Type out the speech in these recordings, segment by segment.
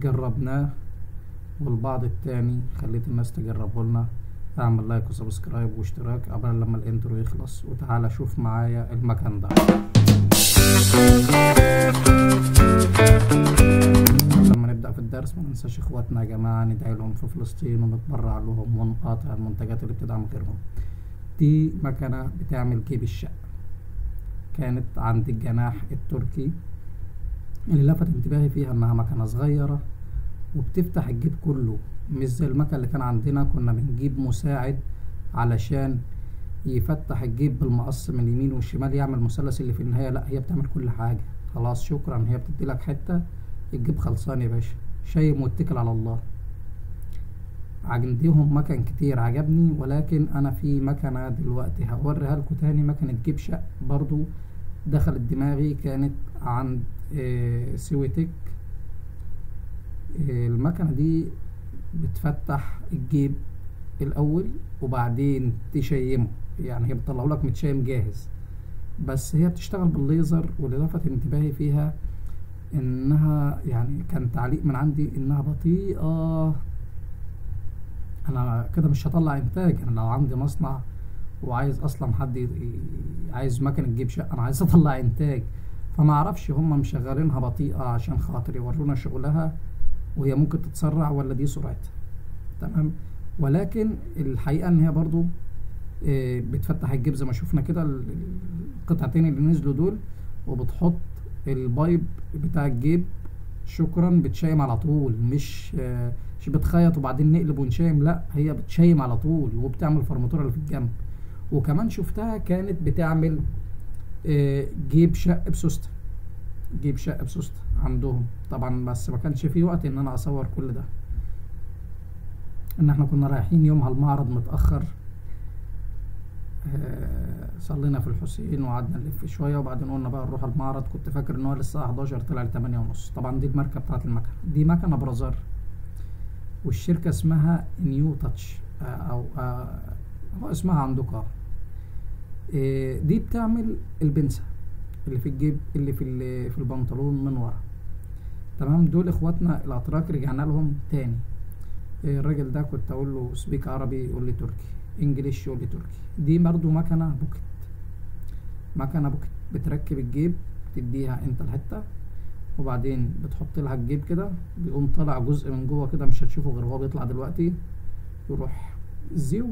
جربناه والبعض التاني خليت الناس تجربه لنا. اعمل like و subscribe واشتراك قبل لما ال intro يخلص، وتعالى شوف معايا المكان ده. لما نبدأ في الدرس ما ننساش اخواتنا يا جماعة، ندعي لهم في فلسطين ونتبرع لهم ونقاطع المنتجات اللي بتدعم غيرهم. دي مكنة بتعمل جيب الشق، كانت عند الجناح التركي. اللي لفت انتباهي فيها انها مكنة صغيرة وبتفتح الجيب كله، مش زي المكنة اللي كان عندنا كنا بنجيب مساعد علشان يفتح الجيب بالمقص من اليمين والشمال يعمل مثلث اللي في النهاية. لا، هي بتعمل كل حاجة خلاص، شكرا. هي بتدي لك حتة الجيب خلصان يا باشا، شايم واتكل على الله. عندهم مكن كتير عجبني، ولكن انا في مكنة دلوقتي هوريها لكم تاني، مكنة جيب شق برضو دخلت دماغي، كانت عند سويتك. المكنة دي بتفتح الجيب الاول وبعدين تشيمه، يعني هي بتطلعه لك متشيم جاهز، بس هي بتشتغل بالليزر. واللي لفت انتباهي فيها انها يعني كان تعليق من عندي انها بطيئة. انا كده مش هطلع انتاج، انا لو عندي مصنع وعايز اصلا حد عايز مكنة تجيب شقة، انا عايز اطلع انتاج، فما اعرفش هم مشغلينها بطيئة عشان خاطر يورونا شغلها وهي ممكن تتسرع ولا دي سرعتها، تمام. ولكن الحقيقة ان هي برضو بتفتح الجيب زي ما شفنا كده القطعتين اللي نزلوا دول، وبتحط ال pipe بتاع الجيب، شكرا، بتشيم على طول، مش بتخيط وبعدين نقلب ونشيم، لا هي بتشيم على طول وبتعمل فرماتورة اللي في الجنب. وكمان شفتها كانت بتعمل جيب شق بسوستة، جيب شق بسوستة عندهم طبعا، بس ما كانش في وقت ان انا اصور كل ده، ان احنا كنا رايحين يومها المعرض متأخر. صلينا في الحسين وقعدنا نلف شوية وبعدين قلنا بقى نروح المعرض. كنت فاكر ان هو لسه 11، طلع 8:30. طبعا دي الماركة بتاعت المكنة، دي مكنة برازر، والشركة اسمها نيو تاتش او هو اسمها عندكم. دي بتعمل البنسة اللي في الجيب اللي في البنطلون من ورا، تمام. دول اخواتنا الاتراك رجعنا لهم تاني. الراجل ده كنت اقول له speak عربي يقول لي تركي، English يقول لي تركي. دي برضو مكنة pocket، مكنة pocket بتركب الجيب، تديها انت الحتة وبعدين بتحط لها الجيب كده، بيقوم طالع جزء من جوه كده مش هتشوفه غير هو بيطلع دلوقتي، يروح زيو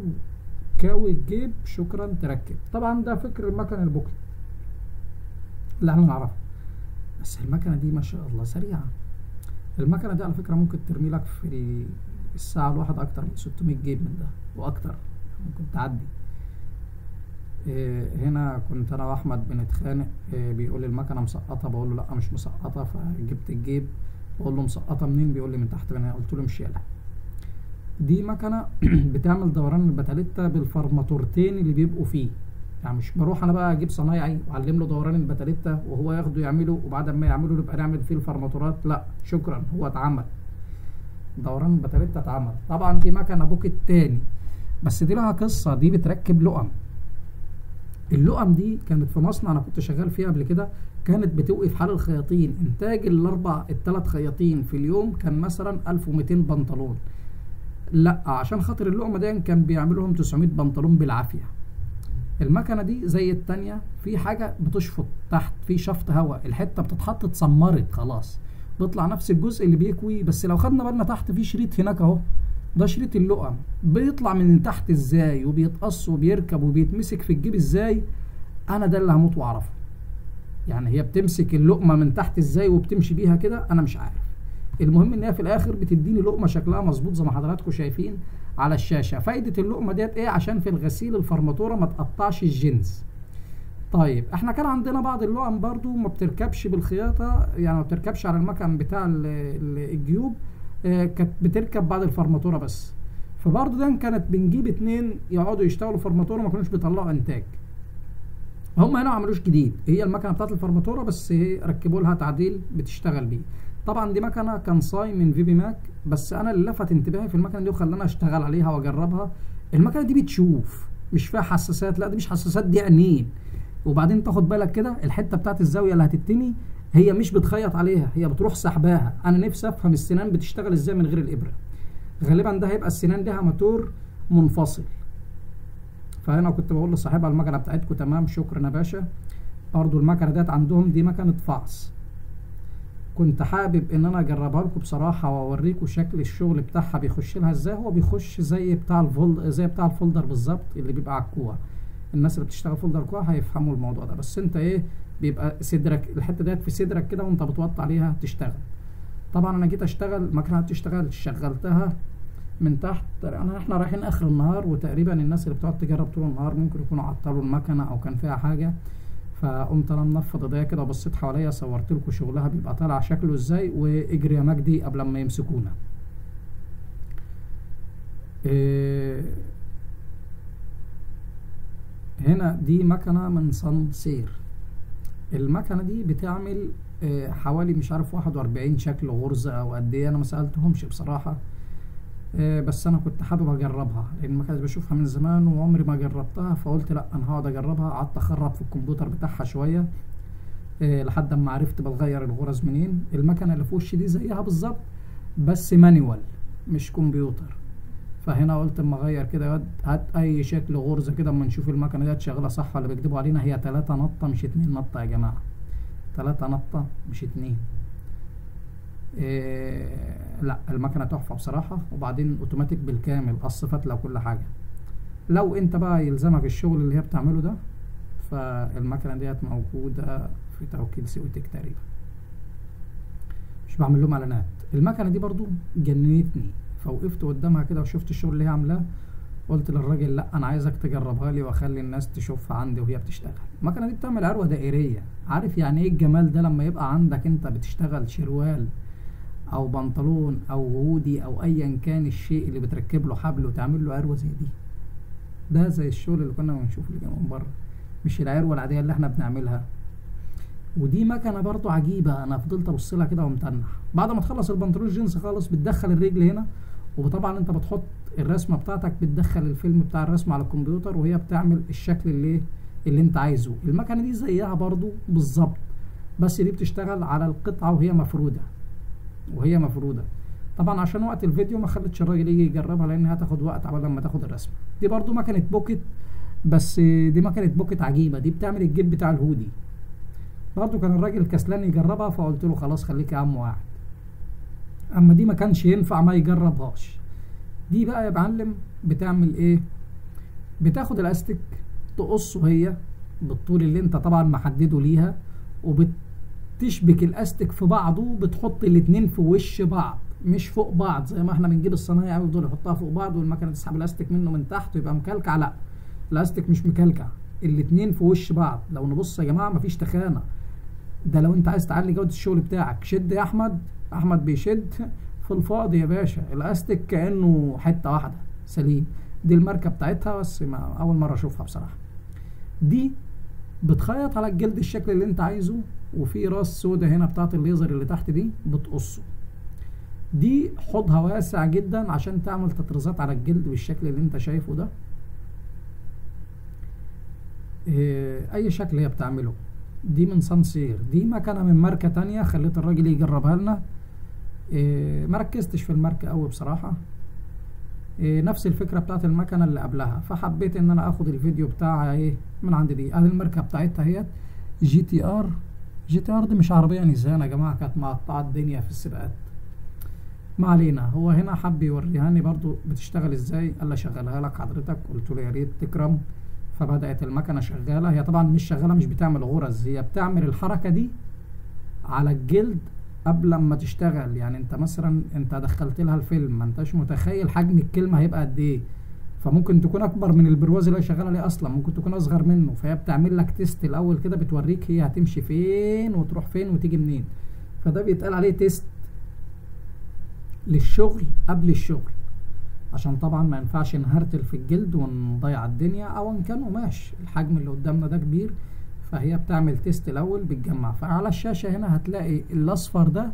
كاوي الجيب، شكرا، تركب. طبعا ده فكر المكنة ال pocket اللي احنا نعرفه، بس المكنة دي ما شاء الله سريعة. المكنة دي على فكرة ممكن ترمي لك في الساعة الواحدة أكتر من 600 جيب من ده وأكتر، ممكن تعدي. هنا كنت أنا وأحمد بنتخانق، بيقول لي المكنة مسقطة، بقول له لأ مش مسقطة، فجبت الجيب بقول له مسقطة منين؟ بيقول لي من تحت من هنا، قلت له مش يالا. دي مكنة بتعمل دوران البتاليتا بالفرماتورتين اللي بيبقوا فيه، يعني مش بروح انا بقى اجيب صنايعي واعلم له دوران البتاليتا وهو ياخده يعمله وبعد ما يعمله نبقى نعمل فيه الفرماتورات، لا شكرا، هو اتعمل دوران البتاليتا اتعمل. طبعا دي مكنه pocket تاني، بس دي لها قصة، دي بتركب لقم. اللقم دي كانت في مصنع انا كنت شغال فيه قبل كده، كانت بتوقف حال الخياطين. انتاج الثلاث خياطين في اليوم كان مثلا 1200 بنطلون، لا عشان خاطر اللقمة دي كان بيعملهم 900 بنطلون بالعافية. المكنه دي زي التانية، في حاجة بتشفط تحت، في شفط هواء، الحتة بتتحط اتسمرت خلاص، بيطلع نفس الجزء اللي بيكوي. بس لو خدنا بالنا تحت في شريط هناك اهو، ده شريط اللقم، بيطلع من تحت ازاي وبيتقص وبيركب وبيتمسك في الجيب ازاي، انا ده اللي هموت واعرفه. يعني هي بتمسك اللقمة من تحت ازاي وبتمشي بيها كده انا مش عارف. المهم ان هي في الاخر بتديني لقمة شكلها مظبوط زي ما حضراتكم شايفين على الشاشة. فايده اللقمة ديت ايه؟ عشان في الغسيل الفرماتوره ما تقطعش الجنس. طيب احنا كان عندنا بعض اللقم برضو ما بتركبش بالخياطه، يعني ما بتركبش على المكن بتاع الجيوب، كانت بتركب بعد الفرماتوره بس. فبرضو ده كانت بنجيب اتنين يقعدوا يشتغلوا فرماتوره، ما كانوش بيطلعوا انتاج. هم هنا ما عملوش جديد، هي المكنه بتاعت الفرماتوره بس ركبوا لها تعديل بتشتغل بيه. طبعا دي مكنه كانساي من في بي ماك، بس انا اللي لفت انتباهي في المكنه دي وخلاني اشتغل عليها واجربها، المكنه دي بتشوف، مش فيها حساسات، لا دي مش حساسات، دي عينين. وبعدين تاخد بالك كده الحتة بتاعت الزاوية اللي هتتني، هي مش بتخيط عليها، هي بتروح سحباها. انا نفسي افهم السنان بتشتغل ازاي من غير الابره. غالبا ده هيبقى السنان لها موتور منفصل. فانا كنت بقول لصاحبها المكنه بتاعتكم تمام، شكرا يا باشا. برضو المكنه ديت عندهم دي مكنه فعص، كنت حابب ان انا اجربها لكم بصراحة واوريكم شكل الشغل بتاعها بيخش لها ازاي. هو بيخش زي بتاع زي بتاع ال folder بالظبط اللي بيبقى على الكوع. الناس اللي بتشتغل folder كوع هيفهموا الموضوع ده. بس انت ايه، بيبقى صدرك الحتة ديت في صدرك كده وانت بتوطي عليها تشتغل. طبعا انا جيت اشتغل المكنه بتشتغل، شغلتها من تحت. احنا رايحين اخر النهار، وتقريبا الناس اللي بتقعد تجرب طول النهار ممكن يكونوا عطلوا المكنه او كان فيها حاجة. فقمت انا منفض ايديا كده وبصيت حواليا، صورت لكم شغلها بيبقى طالع شكله ازاي، واجري يا مجدي قبل ما يمسكونا. هنا دي مكنه من صنصير. المكنه دي بتعمل حوالي مش عارف 41 شكل غرزه او قد ايه، انا ما سالتهمش بصراحة. بس انا كنت حابب اجربها لان ما كنتش بشوفها من زمان وعمري ما جربتها، فقلت لا انا هقعد اجربها. قعدت اخرب في الكمبيوتر بتاعها شوية لحد ما عرفت بتغير الغرز منين. المكنه اللي في وشي دي زيها بالظبط بس manual مش كمبيوتر. فهنا قلت اما اغير كده، هات اي شكل غرزه كده اما نشوف المكنه دي شغالة صح ولا بيكدبوا علينا. هي 3 نطه مش 2 نطه يا جماعة، 3 نطه مش 2. لا المكنه تحفة بصراحة، وبعدين اوتوماتيك بالكامل، قص فتله وكل حاجة. لو انت بقى يلزمك الشغل اللي هي بتعمله ده، فالمكنه ديت موجودة في توكيل سويتك تقريبا، مش بعمل لهم اعلانات. المكنه دي برضو جننتني، فوقفت قدامها كده وشفت الشغل اللي هي عاملاه، قلت للراجل لا انا عايزك تجربها لي واخلي الناس تشوفها عندي وهي بتشتغل. المكنه دي بتعمل عروة دائريه. عارف يعني ايه الجمال ده لما يبقى عندك انت بتشتغل شروال او بنطلون او هودي او ايا كان الشيء اللي بتركب له حبل وتعمل له عروة زي دي. ده زي الشغل اللي كنا بنشوفه اللي من بره، مش العروة العادية اللي احنا بنعملها. ودي مكنه برضو عجيبة، انا فضلت ابص لها كده ومتنح. بعد ما تخلص البنطلون جينز خالص بتدخل الرجل هنا، وطبعا انت بتحط الرسمة بتاعتك، بتدخل الفيلم بتاع الرسمة على الكمبيوتر وهي بتعمل الشكل اللي انت عايزه. المكنه دي زيها برضو بالظبط، بس دي بتشتغل على القطعة وهي مفروده، وهي مفروده. طبعا عشان وقت الفيديو ما خلتش الراجل يجي يجربها لان هتاخد وقت عبال لما تاخد الرسمة. دي برضو مكنه pocket، بس دي مكنه pocket عجيبة، دي بتعمل الجيب بتاع الهودي. برضو كان الراجل كسلان يجربها، فقلت له خلاص خليك يا عم واحد. اما دي ما كانش ينفع ما يجربهاش. دي بقى يا معلم بتعمل ايه؟ بتاخد الاستيك تقصه هي بالطول اللي انت طبعا محددة ليها، وبتشبك الاستيك في بعضه، بتحط الاتنين في وش بعض مش فوق بعض زي ما احنا بنجيب الصنايعي ويفضل يحطها فوق بعض والمكنه تسحب الاستيك منه من تحت ويبقى مكلكع. لا، الاستيك مش مكلكع، الاتنين في وش بعض. لو نبص يا جماعة مفيش تخانه. ده لو انت عايز تعلي جوده الشغل بتاعك. شد يا احمد، احمد بيشد في الفاضي يا باشا، الاستيك كانه حتة واحدة سليم. دي الماركة بتاعتها، بس ما اول مرة اشوفها بصراحة. دي بتخيط على الجلد الشكل اللي انت عايزه، وفي راس سودا هنا بتاعت الليزر اللي تحت دي بتقصه. دي حوضها واسع جدا عشان تعمل تطريزات على الجلد بالشكل اللي انت شايفه ده. اي شكل هي بتعمله. دي من سانسير، دي مكنه من ماركة تانية خليت الراجل يجربها لنا. ما ركزتش في الماركة قوي بصراحة. نفس الفكرة بتاعت المكنه اللي قبلها، فحبيت ان انا اخد الفيديو بتاعها ايه من عند دي. ادي الماركة بتاعتها هي جي تي ار. جي تي ار دي مش عربية نيسان يا جماعة، كانت مقطعه الدنيا في السباقات. ما علينا، هو هنا حب يوريهاني برضو بتشتغل ازاي، قال لي شغلها لك حضرتك، قلت له يا ريت تكرم. فبدات المكنه شغالة. هي طبعا مش شغالة، مش بتعمل غرز، هي بتعمل الحركة دي على الجلد قبل ما تشتغل. يعني انت مثلا انت دخلت لها الفيلم، ما انتش متخيل حجم الكلمة هيبقى قد ايه، فممكن تكون اكبر من البرواز اللي هي شغالة عليه اصلا، ممكن تكون اصغر منه. فهي بتعمل لك test الاول كده، بتوريك هي هتمشي فين وتروح فين وتيجي منين. فده بيتقال عليه test للشغل قبل الشغل، عشان طبعا ما ينفعش نهرتل في الجلد ونضيع الدنيا او ان كان قماش الحجم اللي قدامنا ده كبير. فهي بتعمل test الاول، بتجمع. فعلى الشاشة هنا هتلاقي الاصفر ده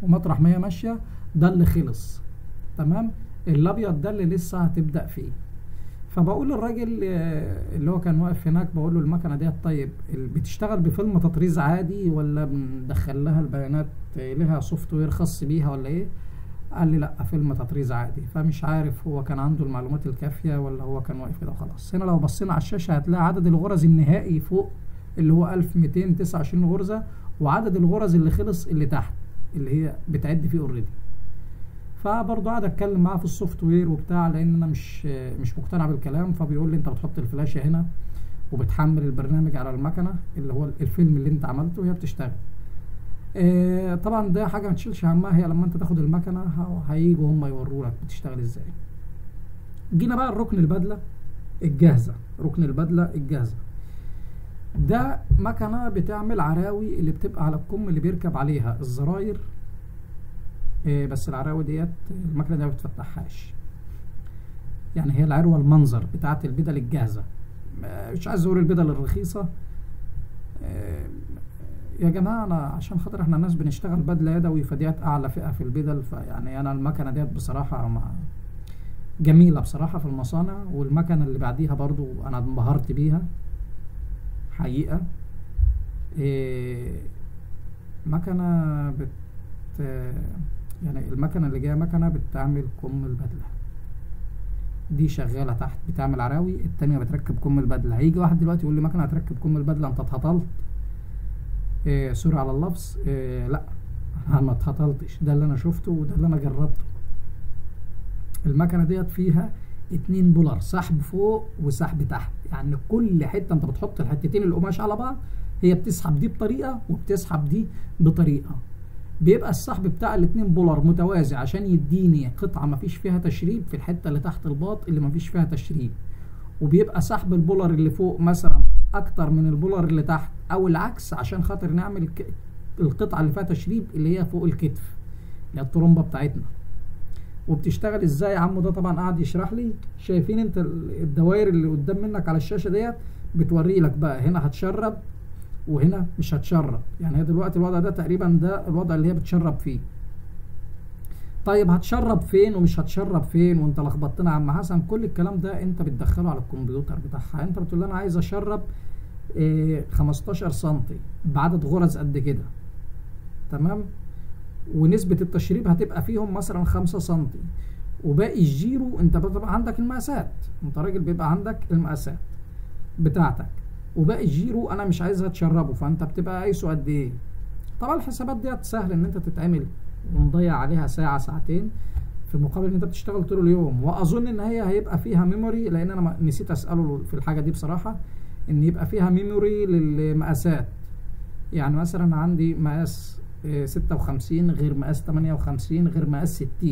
ومطرح ما هي ماشية ده اللي خلص تمام، الابيض ده اللي لسه هتبدا فيه. فبقول للراجل اللي هو كان واقف هناك، بقول له المكنه ديت طيب بتشتغل بفيلم تطريز عادي ولا بندخل لها البيانات لها software خاص بيها ولا ايه؟ قال لي لا، فيلم تطريز عادي. فمش عارف هو كان عنده المعلومات الكافيه ولا هو كان واقف كده وخلاص. هنا لو بصينا على الشاشة هتلاقي عدد الغرز النهائي فوق اللي هو 1229 غرزه، وعدد الغرز اللي خلص اللي تحت اللي هي بتعد فيه already. فبرضه قعد اتكلم معاه في ال software وبتاع، لان انا مش مقتنع بالكلام. فبيقول لي انت بتحط الفلاشه هنا وبتحمل البرنامج على المكنه اللي هو الفيلم اللي انت عملته وهي بتشتغل. طبعا ده حاجة ما تشيلش همها، هي لما انت تاخد المكنه هيجوا هم يوروا لك بتشتغل ازاي. جينا بقى الركن البدلة الجاهزة. ركن البدلة الجاهزة ده مكنه بتعمل عراوي اللي بتبقى على الكم اللي بيركب عليها الزراير، بس العراوي ديت المكنه دي ما بتفتحهاش، يعني هي العروة المنظر بتاعت البدل الجاهزة. مش عايز اقول البدل الرخيصة يا جماعة، انا عشان خاطر احنا الناس بنشتغل بدله يدوي، فديت اعلى فئة في البدل. فيعني انا المكنه ديت بصراحة جميلة بصراحة في المصانع، والمكنه اللي بعديها برضو انا انبهرت بيها حقيقة. مكنه يعني المكنه اللي جاية مكنه بتعمل كم البدلة، دي شغالة تحت بتعمل عراوي، التانية بتركب كم البدلة. هيجي واحد دلوقتي يقول لي مكنه هتركب كم البدلة، انت اتهطلت، sorry على اللفظ، لا انا ما اتهطلتش، ده اللي انا شفته وده اللي انا جربته. المكنه ديت فيها 2 puller، سحب فوق وسحب تحت، يعني كل حتة انت بتحط الحتتين القماش على بعض هي بتسحب دي بطريقة وبتسحب دي بطريقة. بيبقى السحب بتاع الاتنين puller متوازي عشان يديني قطعه مفيش فيها تشريب في الحتة اللي تحت الباط اللي مفيش فيها تشريب، وبيبقى سحب ال puller اللي فوق مثلا اكتر من ال puller اللي تحت او العكس، عشان خاطر نعمل القطعة اللي فيها تشريب اللي هي فوق الكتف اللي هي الطرمبه بتاعتنا. وبتشتغل ازاي يا عمو؟ ده طبعا قعد يشرح لي. شايفين انت الدوائر اللي قدام منك على الشاشة ديت بتوري لك بقى هنا هتشرب وهنا مش هتشرب، يعني هي دلوقتي الوضع ده تقريبا ده الوضع اللي هي بتشرب فيه. طيب هتشرب فين ومش هتشرب فين وانت لخبطتنا يا عم حسن؟ كل الكلام ده انت بتدخله على الكمبيوتر بتاعها. انت بتقول انا عايز اشرب 15 سنتي بعدد غرز قد كده، تمام، ونسبة التشريب هتبقى فيهم مثلا 5 سنتي، وباقي الجيرو انت بتبقى عندك المقاسات، انت راجل بيبقى عندك المقاسات بتاعتك، وباقي الجيرو انا مش عايزها تشربه، فانت بتبقى قايسه قد ايه. طبعا الحسابات ديت سهل ان انت تتعمل ونضيع عليها ساعة ساعتين في مقابل ان انت بتشتغل طول اليوم. واظن ان هي هيبقى فيها memory، لان انا نسيت اساله في الحاجة دي بصراحة، ان يبقى فيها memory للمقاسات. يعني مثلا عندي مقاس 56 غير مقاس 58 غير مقاس 60،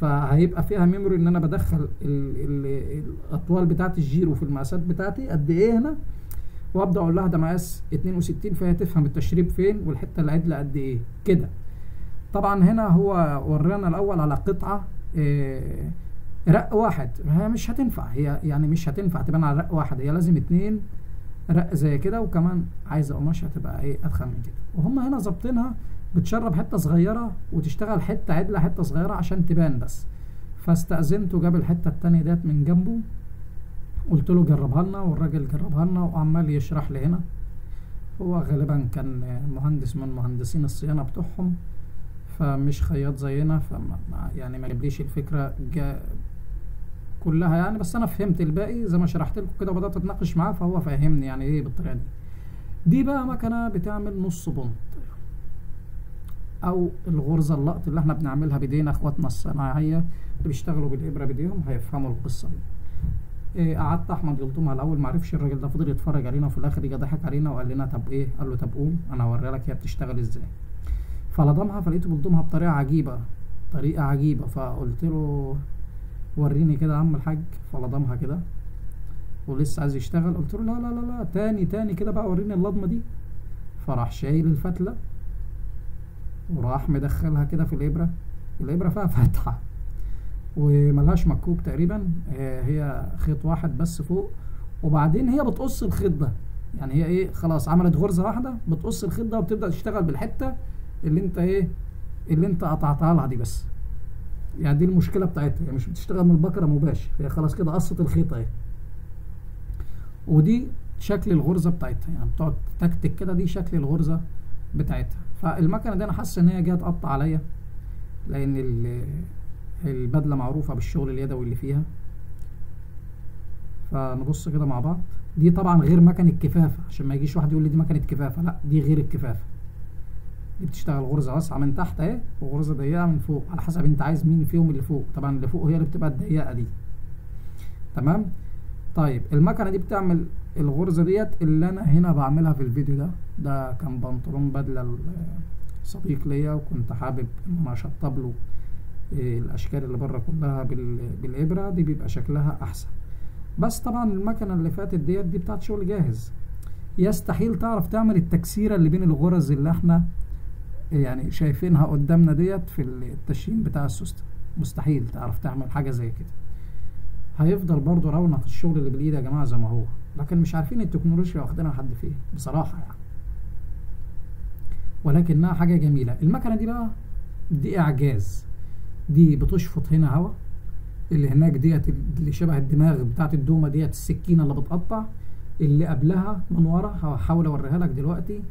فهيبقى فيها memory ان انا بدخل الاطوال بتاعت الجيرو في المقاسات بتاعتي قد ايه هنا، وابدا اقول لها ده مقاس 62، فهي تفهم التشريب فين والحتة العدله قد ايه كده. طبعا هنا هو ورانا الاول على قطعه رق واحد، هي مش هتنفع، هي يعني مش هتنفع تبان على رق واحد، هي لازم 2 رق زي كده، وكمان عايزه قماشة تبقى ايه ادخن من كده. وهم هنا ظابطينها بتشرب حتة صغيرة وتشتغل حتة عدله حتة صغيرة عشان تبان بس. فاستأذنته جاب الحتة التانية ديت من جنبه، قلت له جربها لنا، والراجل جربها لنا وعمال يشرح لي هنا. هو غالبا كان مهندس من مهندسين الصيانة بتوعهم، فمش خياط زينا، فما يعني ما جابليش الفكرة كلها يعني، بس انا فهمت الباقي زي ما شرحت لكم كده، وبدات اتناقش معاه فهو فهمني يعني ايه بالطريقة دي. دي بقى مكنه بتعمل نص بنط او الغرزه اللقط اللي احنا بنعملها بايدينا، اخواتنا الصناعية اللي بيشتغلوا بالابره بايديهم هيفهموا القصة دي. قعدت احمد يلطمها الاول، معرفش الراجل ده فضل يتفرج علينا، وفي الاخر جه ضحك علينا وقال لنا طب ايه، قال له طب قوم انا هوريها لك هي بتشتغل ازاي. فلضمها، فلقيته بيلضمها بطريقة عجيبة، طريقه عجيبة. فقلت له وريني كده يا عم الحاج، فلضمها كده ولسه عايز يشتغل. قلت له لا لا لا لا، تاني تاني كده بقى وريني اللضمه دي. فراح شايل الفتله وراح مدخلها كده في الابره، الابره فيها فتحه وملهاش مكوك تقريبا، هي خيط واحد بس فوق، وبعدين هي بتقص الخيط ده، يعني هي ايه خلاص عملت غرزه واحدة بتقص الخيط ده وبتبدا تشتغل بالحتة اللي انت ايه اللي انت قطعتها لها دي بس. يعني دي المشكلة بتاعتها، هي مش بتشتغل من البكرة مباشر، هي خلاص كده قصت الخيط اهي. ودي شكل الغرزه بتاعتها، يعني بتقعد تكتك كده، دي شكل الغرزه بتاعتها. فالمكنه دي انا حاسس ان هي جاية تقطع عليا، لان البدلة معروفة بالشغل اليدوي اللي فيها. فنبص كده مع بعض. دي طبعا غير مكنه كفافه، عشان ما يجيش واحد يقول لي دي مكنه كفافه، لا دي غير الكفافه. دي بتشتغل غرزه واسعة من تحت اهي وغرزه ضيقه من فوق، على حسب انت عايز مين فيهم اللي فوق. طبعا اللي فوق هي اللي بتبقى الضيقه دي. تمام. طيب المكنه دي بتعمل الغرزه ديت اللي انا هنا بعملها في الفيديو ده. ده كان بنطلون بدله صديق ليا، وكنت حابب ان انا اشطب له الاشكال اللي بره كلها بالابره دي، بيبقى شكلها احسن. بس طبعا المكنه اللي فاتت ديت دي بتاعت شغل جاهز، يستحيل تعرف تعمل التكسيره اللي بين الغرز اللي احنا يعني شايفينها قدامنا ديت في التشيين بتاع السوسته، مستحيل تعرف تعمل حاجة زي كده. هيفضل برضو رونق الشغل اللي بالايد يا جماعة زي ما هو، لكن مش عارفين التكنولوجيا واخدينها لحد فين بصراحة يعني، ولكنها حاجة جميلة. المكنه دي بقى دي اعجاز، دي بتشفط هنا هوا، اللي هناك ديت اللي شبه الدماغ بتاعت الدومه ديت السكينة اللي بتقطع، اللي قبلها من ورا هحاول اوريها لك دلوقتي،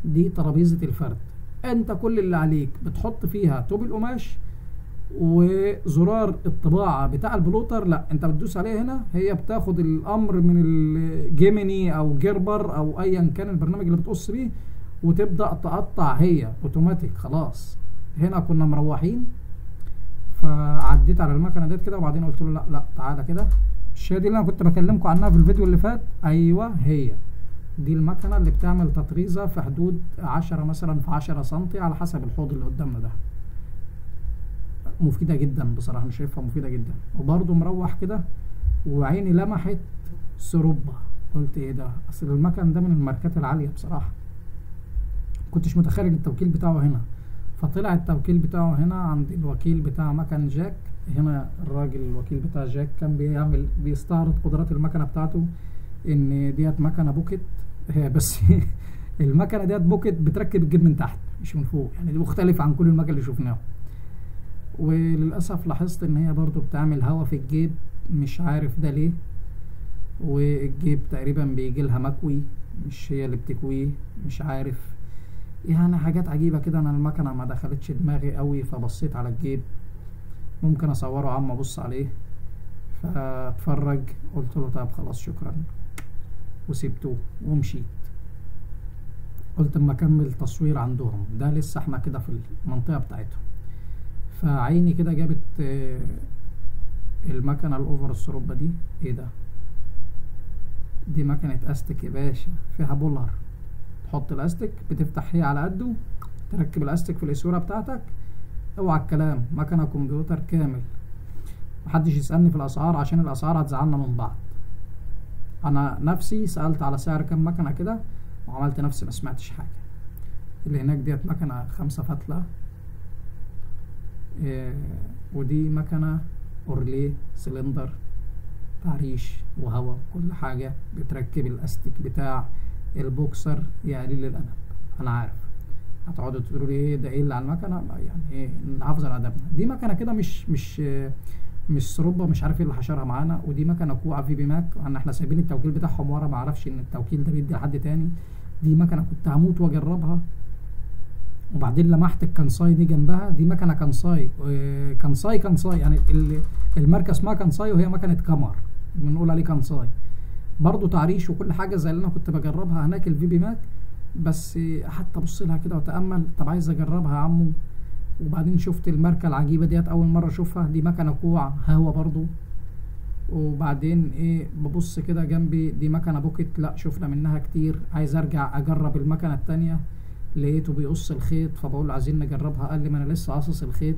دي ترابيزة الفرد. انت كل اللي عليك بتحط فيها توب القماش وزرار الطباعة بتاع ال plotter، لا انت بتدوس عليه هنا، هي بتاخد الامر من ال Gemini او Gerber او ايا كان البرنامج اللي بتقص بيه، وتبدا تقطع هي اوتوماتيك خلاص. هنا كنا مروحين فعديت على المكنه ديت كده، وبعدين قلت له لا لا تعالى كده، الشيء دي اللي انا كنت بكلمكم عنها في الفيديو اللي فات، ايوه هي دي المكنه اللي بتعمل تطريزه في حدود 10 مثلا في 10 سنتي على حسب الحوض اللي قدامنا ده. مفيدة جدا بصراحة، انا شايفها مفيدة جدا. وبرده مروح كده وعيني لمحت سروبه، قلت ايه ده، اصل المكن ده من الماركات العالية بصراحة، كنتش متخيل التوكيل بتاعه هنا. فطلع التوكيل بتاعه هنا عند الوكيل بتاع مكن جاك. هنا الراجل الوكيل بتاع جاك كان بيعمل بيستعرض قدرات المكنه بتاعته، ان ديت مكنه pocket هي، بس المكنه ديت pocket بتركب الجيب من تحت مش من فوق، يعني دي مختلف عن كل المكن اللي شفناه. وللاسف لاحظت ان هي برضو بتعمل هوا في الجيب، مش عارف ده ليه، والجيب تقريبا بيجي لها مكوي مش هي اللي بتكويه، مش عارف يعني حاجات عجيبة كده. انا المكنه ما دخلتش دماغي قوي، فبصيت على الجيب، ممكن اصوره عم ابص عليه فاتفرج، قلت له طيب خلاص شكرا، وسبته ومشيت. قلت اما اكمل تصوير عندهم، ده لسه احنا كده في المنطقة بتاعتهم. فعيني كده جابت المكنه ال over السروبه دي، ايه ده؟ دي مكنه استك يا باشا، فيها puller، تحط الاستك بتفتح هي على قده، تركب الاستك في الاسوره بتاعتك. اوعى الكلام، مكنه كمبيوتر كامل. محدش يسالني في الاسعار عشان الاسعار هتزعلنا من بعض. انا نفسي سالت على سعر كام مكنه كده وعملت نفسي ما سمعتش حاجة. اللي هناك ديت مكنه 5 فتله، إيه، ودي مكنه اورليه سلندر، تعريش وهواء كل حاجة، بتركب الاستك بتاع البوكسر يا قليل الادب. انا عارف هتقعدوا تقولوا لي ايه ده، ايه اللي على المكنه، يعني ايه، نحافظ على ادبنا. دي مكنه كده مش سروبه، مش عارف ايه اللي حشرها معانا. ودي مكنه كوع في بي ماك، ان احنا سايبين التوكيل بتاعهم ورا، ما اعرفش ان التوكيل ده بيدي لحد تاني. دي مكنه كنت هموت واجربها، وبعدين لمحت الكانساي دي جنبها، دي مكنه كانساي، كانساي كانساي يعني الماركة اسمها كانساي، وهي مكنه كمر بنقول عليه كانساي برضو، تعريش وكل حاجة زي اللي انا كنت بجربها هناك الفي بي ماك. بس حتى ابص لها كده واتامل، طب عايز اجربها يا عمو. وبعدين شفت الماركة العجيبة ديت اول مرة اشوفها، دي مكنه كوع هوا برضو. وبعدين ايه، ببص كده جنبي دي مكنه pocket، لا شفنا منها كتير، عايز ارجع اجرب المكنه التانية. لقيته بيقص الخيط، فبقول له عايزين نجربها، قال لي ما انا لسه قاصص الخيط.